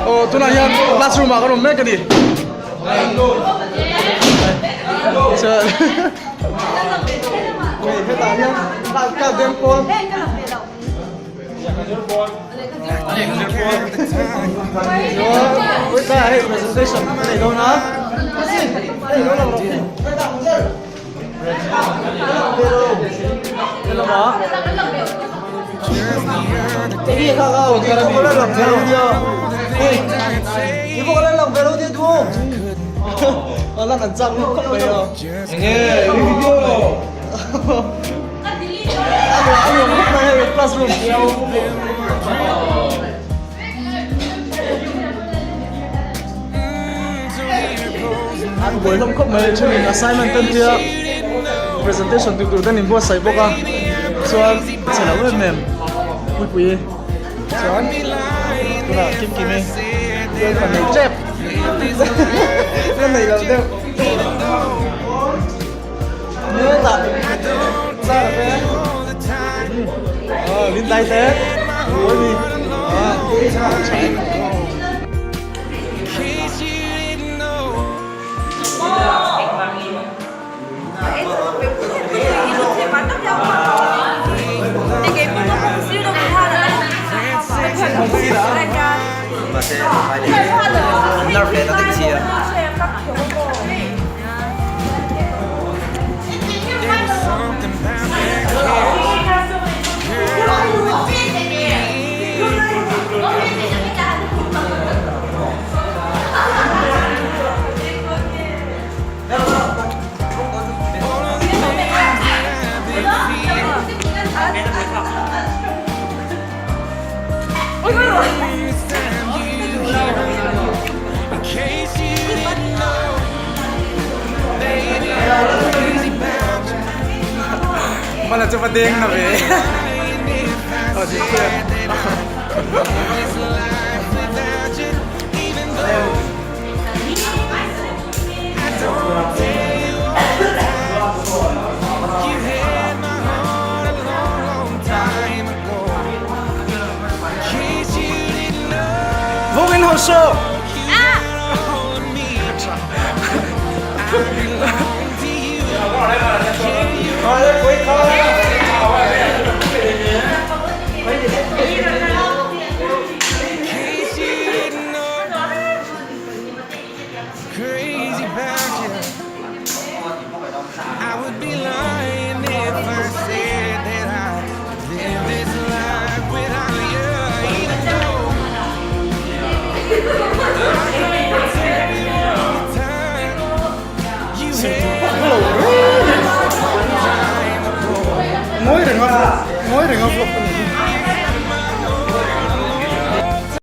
Aw tunah hian classroom ah kan awm mek a ni. Chuan hei hetah hian class deng pawl chuan tlaiah hei presentation a nei dawn a hei lo lang rawh helamah lan an chak lutuk khawp mai a a nuam khawp mai hei classroom an buai hlawm khawp mai thenin assignment te an tia presentation tih tur te an inbuatsaih bawk a chuan chhe lo em em puipui chuan tunah kim kim i girlfriend nei tep la nei lo deuh hetah zara te lin dai te buai mi Mala chu va deng na ve. Vawngin ho show. Ngawi reng a ngawi reng a vlog a ni hi.